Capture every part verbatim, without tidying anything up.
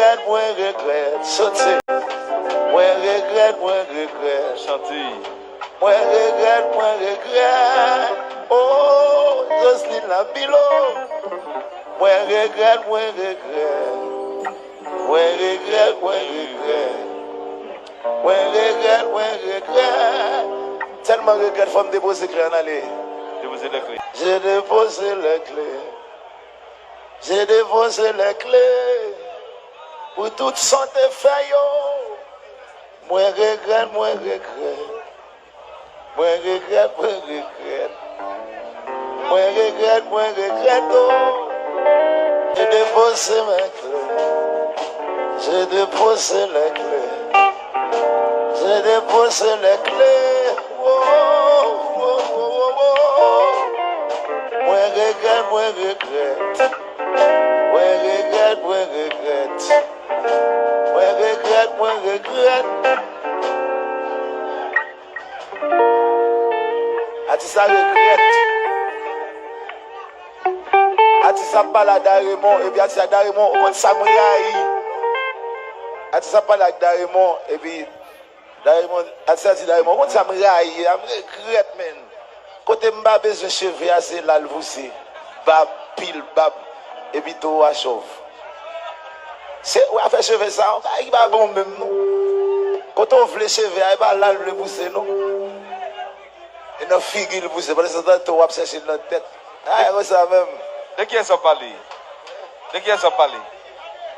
regrèt, mwen regrèt. Chante. Mwen regrèt, mwen regrèt. Chante. Mwen regrèt, mwen regrèt. Oh, Joseline Lapilo. Mwen regrèt, mwen regrèt. Mwen regrèt, mwen regrèt. Mwen regrèt, mwen regrèt. Tèlman regrèt, fò m depoze kle an ale. Depoze lè kle. Je dépose les clés. Je dépose les clés pou tout sa w te fè yo. Mwen regrèt, mwen regrèt. Mwen regrèt, mwen regrèt. Mwen regrèt, mwen regrèt, oh. Je dépose mes clés. Je dépose les clés. Je dépose les clés. Oh, oh, oh, oh, oh. Mwen regrèt, mwen regrèt. Mwen regrèt, mwen regrèt. Mwen regrèt, mwen regrèt. Atis la regrèt. Atis la ap pale ak Darimon, epi atis la, Darimon, ou konn sa m rayi. Atis la ap pale ak Darimon, epi Darimon, atis la di Darimon, ou konn sa m rayi a, m regrèt, menn. Kote m pa bezwen cheve a, se la l pouse. Bab, pil bab, epi towo a chòv. Se ou a fè cheve sa, yon bagay ki pa bon menm, non. Kote w vle cheve a, e pa la l vle pouse, non. E nan figi l pouse, pandan se tan towo ap chèche l nan tèt. A, e konsa menm. De kiyès w ap pale? De kiyès w ap pale?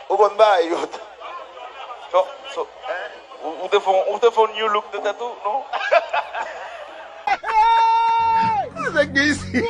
Ou konn bagay yo. So, so, ou, ou te fè, ou te fè yon new look nan tèt ou, non? Sa k gen isi?